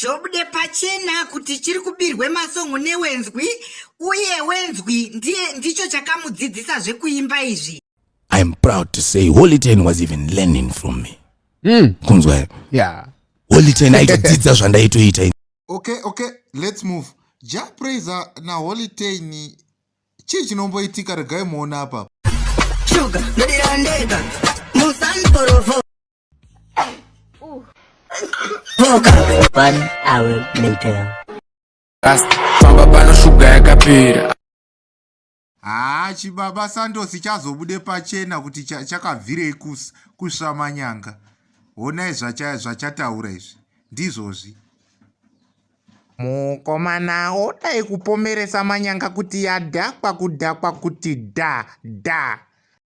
Zvobude pachena kuti chiri kubirwe masongo newenzwi uye wenzwi ndiye ndicho chakamudzidzisa zvekuimba izvi. I am proud to say Holy Ten was even learning from me. Kunzwa here? Yeah. Holy Ten aitodzidza zvandaitoita. Okay, let's move. Jah Prayzah naHoly Ten, chii chinomboitika? Regai muona apa. Shuga ndodira ndega musanporofo. One hour later. Pamba pano shuga yakapera. Haa, chibaba Sandosi chazobude pachena kuti chakabvirei kusva manyanga. Honai zvachataura izvi, ndizvozvi. Mukomana odai kupomeresa manyanga kuti yadhakwa, kudhakwa kuti dha dha.